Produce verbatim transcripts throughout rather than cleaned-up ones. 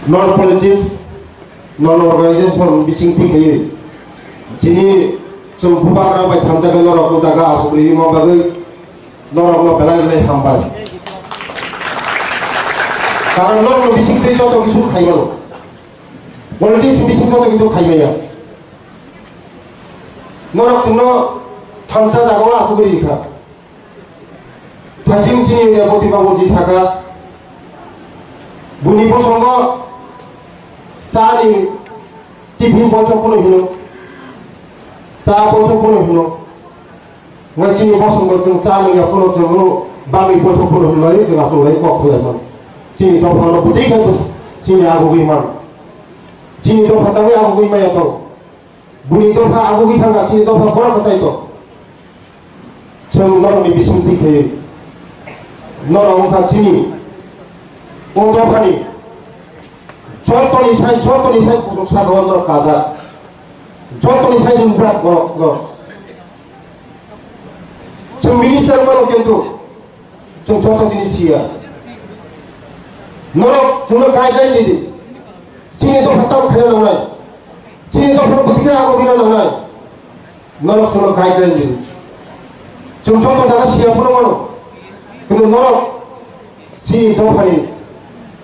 Non politics, non organization bising twi khaiwi chini chwng bubagra bai thansa khe norok o jaga aswk rwima bagwi norokno belai belai hambai. Karon norokno bising twi joto kisu khaimano. Politics bising joto kisu khaimaya. Norok chwngno thansa jagao aswk rwkha. Thasing chini Reboti babu ji sakha, buni bosongo chani tiffin boithok phano hino, cha boithok phano hino. Ngai chini bosongo chwng cha nungya phano chwngno bagwi boithok phano hino lai chwng aswk lai kok swlai mano. Chini dophano bwtwi khe bwswk chini agugwi mano. Chini dopha tangwi agugwi maya tong. Buni dopha agugwi thangkha, chini dopha borok kwchai tong. Chwng norokni bising twi khaiwi norok wngkha chini o dophani jotoni sai, jotoni sai kuchuk saka o norok kajak, jotoni sai rimjak borok no. Chwng minister borok kintu chwng joto jinis siya. Norok chwngno guideline ridi. Chini dopha tamo khaina nangnai. Chini dopha bwtwi khe abo bina nangnai. Norok chwngno guideline ridi. Chwng joto jaga siya phano mano. Kintu norok chini dophani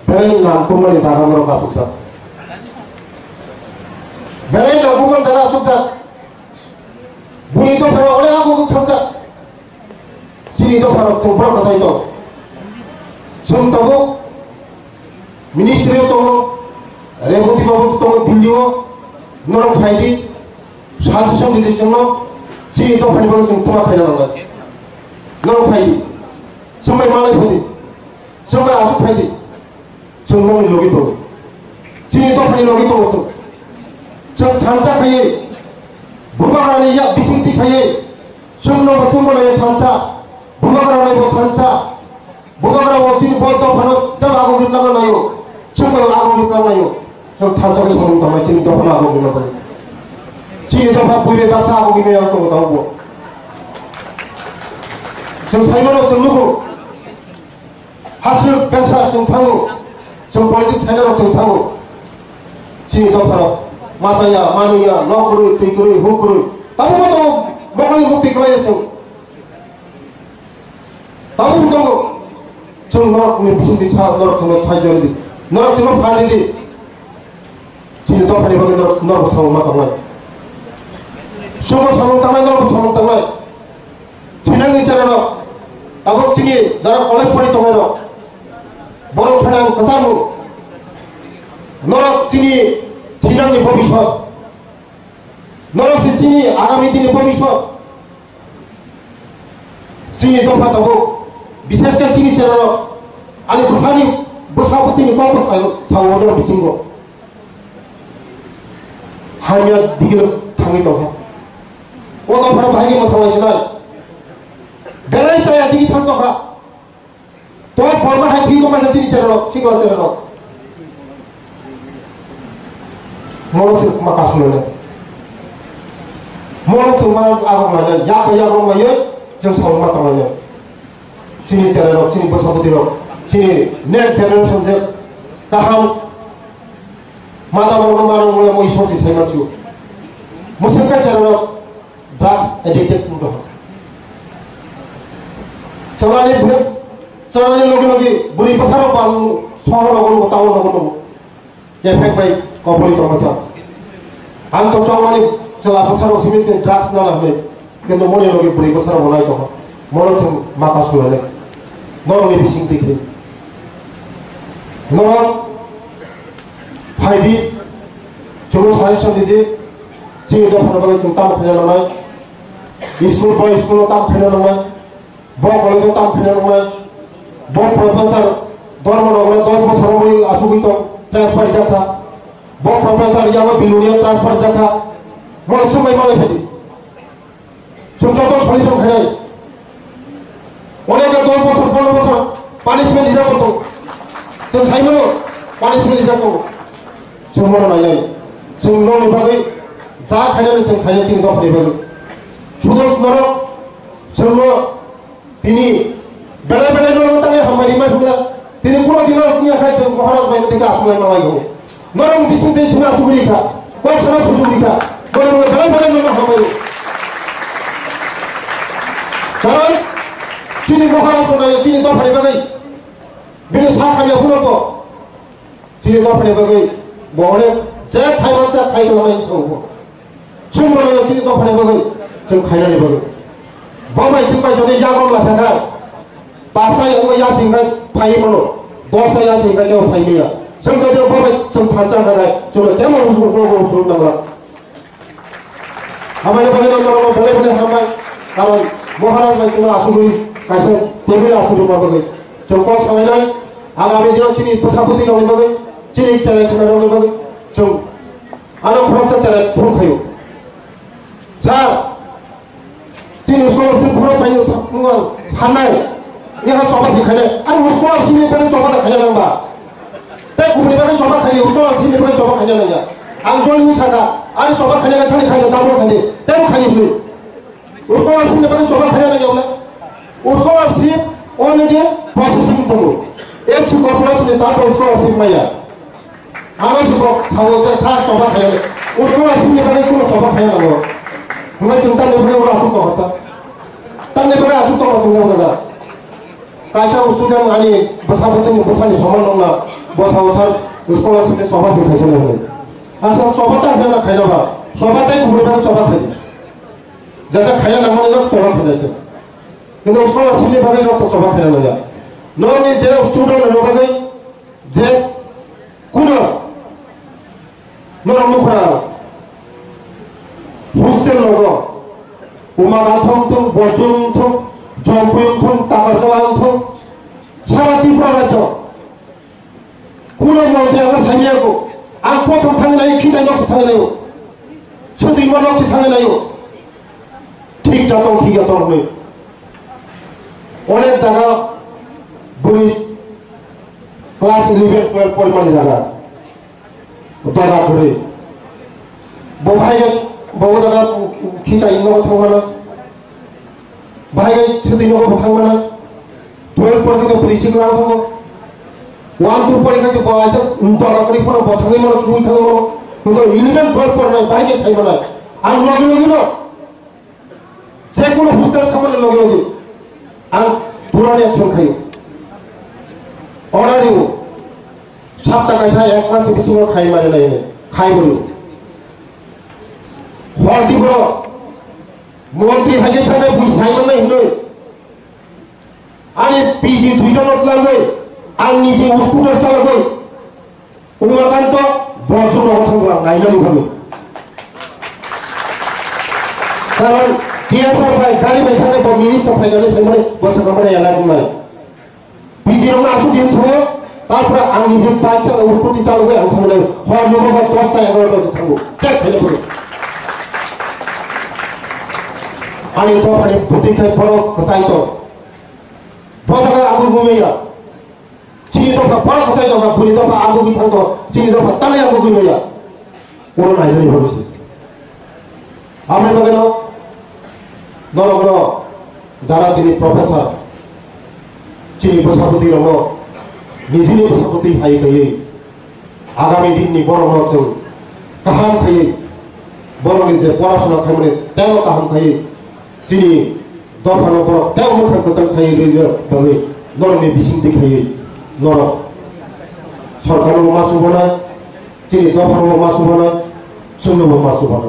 belai nangkukmani jaga norok asukjak. Belai nangkukmani jaga asukjak. Buni dophano onek abo thangkha. Chini dopharok chwng borok kwchai tong. Chwng tabuk ministry o tongo, Reboti babu tongo Delhi o, norok phaidi, suggestion ridi chwngno, chini dophani bagwi chwng twma khaina nangnai. Norok phaidi, chwng bai malai phaidi, chwng bai aswk phaidi. Chwng nokni logi tongo. Chini dophani logi tongo chwng. Chwng thansa khaiwi, bubagrani yak bising twi khaiwi, chwngno bo chwngbo naiwi thansa, bubagrani bo thansa, bubagra bo chini bo dophano tei agomri tangna naio, chwngbo agomri tangna naio. Chwng thansa khe samung tangnai chini dophano agomri tangna. Chini dopha buibai baksa agomri tongo tabukbo. Chwng saimano chwng nugo. Hasuk besa chwng thango, chwng politics khainarok chwng thango. Chini dopharok masa ya, manwi ya, nok kwrwi, twi kwrwi, huk kwrwi. Tabukbo tongo, bokongni bukti kwlaiya chwng. Tabukbo tongo, chwng norokni bisingtwi sa, norok chwngno saijordi, norok chwngno phalridi. Chini dophani bagwi norok, norok samung ma tongnai. Chwngbo samung tangnai, norokbo samung tangnai. Thinangni cherairok, tabuk chini jara college pori tongnairok, borok phainang kwchangno, norok chini thinangni bobiswt, norok se chini agami dini bobiswt. Chini dopha tabuk, bishesh khe chini cherairok, ani bwsani bwsa bwtwini kok bwsai sao ojor bisingo. Hamya digiro thangwi tongkha. O dophano bahai khe mwthang lai sinai. Belai chaya digi thang tongkha. To forma hai thwi tongkha chini cherairok, sikla cherairok. Mono se ma kasu lene. Mono se ma agok lene. Yak yak rong lai, chwng samung ma tong lai. Chini cherairok, chini bwsa bwtwirok, chini next generation je kaham mata borokno manwi mole mo Isor se sai mansu. Mwswk khe cherairok drugs addicted wng tongkha. Chalani bwrwi, chalani logi logi bwrwi bwsarok bang sohor rogo nugo, town rogo nugo. Kephek bai koboi tongma kha. Ang to chongmani chwla bwsarok simi se drugs nana hwnwi. Kintu moni logi bwrwi bwsarok bo nai tongma. Mono se mata sulai. Norokni bising twi khe. Norok phai di. Chwngno suggestion di di. Chini dophano bagwi chwng tamo khaina nangnai. School bai school-o tamo khaina nangnai. Bo college-o tamo phina rwnai. Bo professor Dharmanagar dos bosor romwi achugwi tong, transfer jakha. Bo professor yago Bilonia transfer jakha. Mo sumai malai phidi. Chwng joto solution khainai. Onek dos bosor, pondro bosor punishment rijak tong. Chwng saimano punishment rijak tong. Chwng mono nainai. Chwng nokni bagwi ja khainani chwng khainai chini dophani bagwi. Sudo norok chwngno Tini belai belai no tangwi hambai rimai thumla. Tini kuno dino wngya khai chwng Maharaj bai tei aswk lai manlai tongo. Norok bising tei sina aswk ri kha. Kok sana susu ri kha. Norok belai belai nono hambai. Karon chini Maharaj no nayo chini dophani bagwi. Bini sa khamya phano ko. Chini dophani bagwi bo onek je khai mansa khai tongnai songo. Chwng mano chini dophani bagwi, chwng khainani bagwi. Bo bai chwng bai jodi yagon la thangkha, basa yago yasing bai phai mano, dosa yasing bai kebo phai maya. Chwng jodi bo bai chwng thansa khanai, chwng kemo usuk bo usuk nangla. Hambai bagwi no norok belai belai hambai, karon Maharaj bai chwng asugwi kaisa table asugwi ma bagwi. Chwng kok salainai, agami dino chini bwsa bwtwi rokni bagwi, chini chwrai khwna rokni bagwi, chwng Ano khoroksa chwrai phone khaio. Sir, chini scholarship phone phaio sa-, wng, phanai. Yaha choba se khainai. Ani scholarship ni bagwi choba da khaina nang ba. Tei kubuni bagwi choba khaio, scholarship ni bagwi choba khaina nang ya. Ang joni wng saka, ani choba khaina thani khaio, double khaini. Tei khaio hwnwi. Scholarship ni bagwi choba khaina nang ya wng. Scholarship already processing tongo. Ek si corporation ni tato scholarship maya. Ano si kok, sao sa, sa choba khaina. Scholarship ni bagwi kuno choba khaina nango. Hwnwi chwng tamni bagwi oro aswk tongsa. Tamni bagwi aswk tongsa chwng nang jaga. Kaisa student ani bwsa bwtwini bwsani soman nongna, bo sao sa scholarship ni choba se khaisa nangwi. Asa choba ta khaina khaina ba. Choba tai kubui bagwi choba khaina. Jata khaina nangmani nok choba khaina se. Kintu scholarship ni bagwi nok choba khaina nangya. Nokni je student ni bagwi je kuno norok nukra hostel nogo Umagathong thung, Bojong thung, Jompui thung, Takarjala thung, sara Tripura rajyo. Kuno montri ang sanya ko, ang kothom thang nai, khitai nok thang nai, chutui ma nok thang nai. Thik jatong, thik jatong ni. Onek jaga bui class eleven, twelve pori mani jaga. Dada kuri. Bo hai bo jaga khitai nok thang mana. Bahai gai sitwi nogo bo thangmana. Twelve porjito bwrwi sikla wng thango. One two pori khe bo aisa dora kwrwi phano bo thangwi mano, thangwi thangwi mano. Hwnkhe eleven twelve pornai bahai khe thai manai. Ang logi logi no je kono hostel thangmani logi logi ang purani action khayo. Order riwo. Sapta kaisa ek mas ni bisingo khai mani nai khai bolo. Hor di bolo. Montri hai khe thangwi bui sai manwi hwnwi. Ani P G duita no twlangwi ang niji scooter chalogwi Umakanto Borjum rogo thangwi ang naina lubhagwi. Karon T S R bai gari bai thangwi bo minister phainani saimani bo swkang mani elai wngnai. Bijirokno aswk din thango, tarpore ang niji bike chalo, scooty chalogwi ang thangnai, hor nogo ba dosta egarotaso thango, check khaina phuru. Ani dophani bwtwi khai borok kwchai tong. Bo jaga ang gumaya. Chini dopha borok kwchai tongkha, bwrwi dopha ang gwi thang tong, chini dopha tangwi ang gumaya. Oro nainani bagwi se. Aboni bagwino norokno jara tini professor chini bwsabwtwi rokno nijini bwsabwtwi hai kaiwi agami dinni borokno chwng kaham kaiwi borokni je porasona khaimani teibo kaham kaiwi chini dophano borok teibo mwkhang kwchang kaiwi rwna bagwi norokni bisingtwi kaiwi norok sorkarno ma chubana. Chini dophano ma chubana, chwngno bo ma chubana.